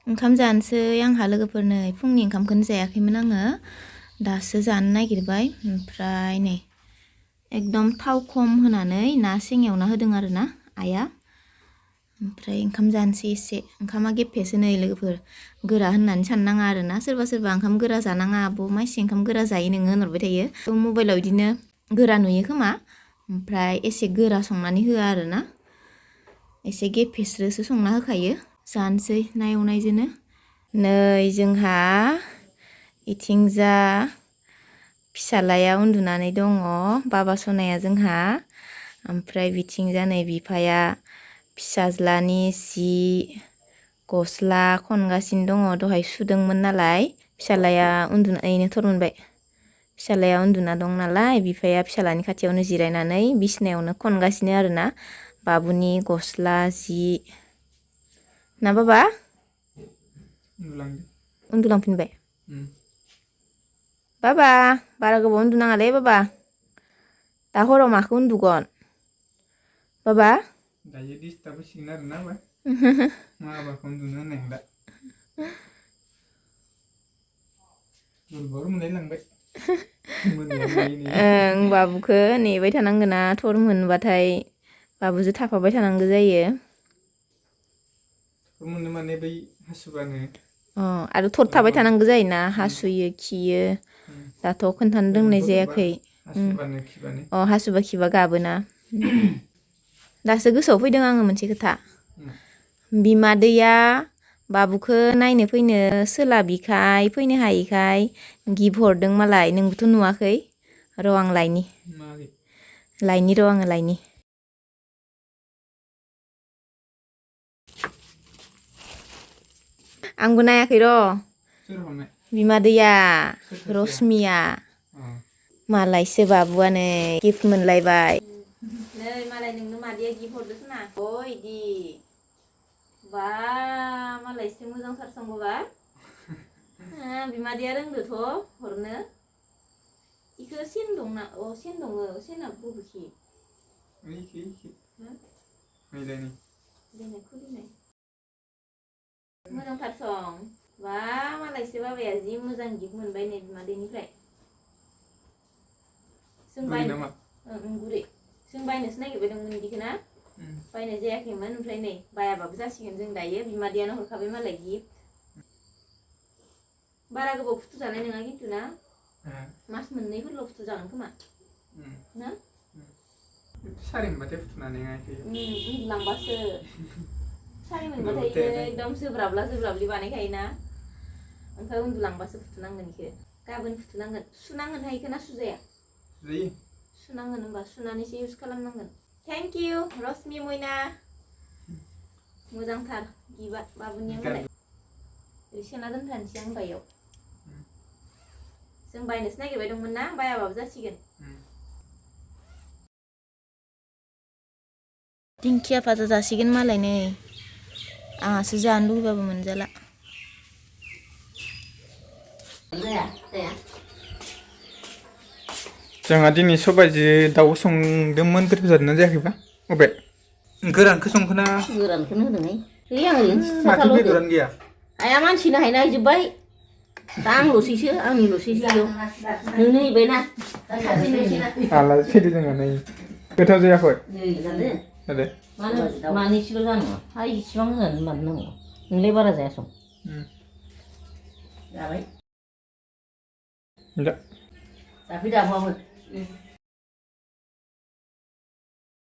ओंखाम जानोसै आंहा लोगोफोरनो फुंनि ओंखामखौनो जायाखैमोन आङो दासो जानो नागिरबाय ओमफ्राय नै एकदम थाव खम होनानै ना सें एवना होदों आरो ना आइया ओमफ्राय ओंखाम जानोसै एसे ओंखामा गेफेसो नै लोगोफोर गोरा होननानै साननाङा आरो ना सोरबा ओंखाम गोरा जानाङा आब' माइसि ओंखाम गोरा जायो नोङो होनहरबाय थायो मबाइलाव बिदिनो गोरा नुयो खोमा ओमफ्राय एसे गोरा संनानै होआ आरो ना एसे गेफेस्रोसो संना होखायो जानोसै ना एवनायजोंनो नै जोंहा इथिंजा फिसालाया उन्दुनानै दङ बाबा सनाया जोंहा ओमफ्राय बिथिंजा नै बिफाया फिसाज्लानि जि गस्ला खनगासिनो दङ दहाय सुदोंमोन नालाय फिसालाया उन्दुनानैनो थर मोनबाय फिसालाया उन्दुना दं नालाय बिफाया फिसालानि खाथियावनो जिरायनानै बिसनायावनो खनगासिनो आरोना बाबुनि गस्ला जि ना बाबा उन्दुलांफिनबाय बाबा बारा गोबाव उन्दुनाङालै बाबा दा हराव माखौ उन्दुगोन बाबा दायो डिस्टार्ब होसिगोन आरो ना बाबाखौ उन्दुनो होनाय नंला दुरबल मोनलायलांबाय ओं बाबुखौ नेबाय थानांगोना थर मोनबाथाय बाबुजों थाफाबाय थानांगौ जायो थर मोनो माने बै हासुबानो आरो थर थाबाय थानांगौ जायोना हासुयो खियो दाथ' खोन्थानो रोंनाय जायाखै हासुबा खिबा गाबोना दासो गोसोआव फैदों आङो मोनसे खोथा बिमादैया बाबुखौ नायनो फैनो सोलाबिखाय फैनो हायिखाय गिफ्ट हरदों मालाय नोंबोथ' नुवाखै र' आं लायनि र' आङो लायनि आंबो नायाखै र' बिमादैया रश्मिया मालायसो बाबुआनो गिफ्ट मोनलायबाय नै मालाय नोंनो मादैया गिफ्ट हरदों ना इदि बा मालायसो मोजांथार संबोबा बिमादैया रोंदोथ' हरनो इखो सेन दंना सेन दङ सेना बबेखि मोजांथार सं बा मालायसो बाबाया जि मोजां गिफ्ट मोनबाय नै बिमादैनिफ्राय जों गुरै जों बायनोसो नागिरबायदोंमोन बिदिखौ ना बायनाय जायाखैमोन ओमफ्राय नै बायाबाबो जासिगोन जों दायो बिमादैयानो हरखाबाय मालाय गिफ्ट बारा गोबाव फुथु जानाय नङा खिन्थु ना मास मोननैफोरल' फुथु जागोन खोमा ना सारि मोनबाथाय फुथुनानै उन्दुलांबासो सारि मोनबाथाय एकदम जोब्राबलि बानायखायोना ओमफ्राय उन्दुलांबासो फुथुनांगोन इखो गाबोन फुथुनांगोन सुनांगोनहाय इखो ना सुजाया सुनांगोन होनबा सुनानैसो इउज खालामनांगोन थेंक इउ रश्मि मयना मोजांथार गिफ्टआ बाबुनिया मालाय सोना दोनखानोसै आं बायाव जों बायनोसो नागिरबाय दंमोन ना बायाबाबो जासिगोन दिंखिया भाजा जासिगोन मालाय नै आंहासो जानो लुबैबाबो मोनजाला जोंहा दिनै सबाइजों दाउ संदोंमोन गोथाव जादोंना जायाखैबा अबे गोरानखौ संखोना गोरानखौनो होदोंहाय आं ओरैनो माथो बेदरानो गैया आया मानसिनो हायना हैजोब्बाय दा आंल'सैसो आंनिल'सैसो नोंनो हैबायना आलासि फैदो जोंहा नै गोथाव जायाखै जादो मानैसोल' जानो हाय इसिबां होनानै मानो नांगौ नोंलाय बारा जायासं जाबाय जाफैदो आब'आबो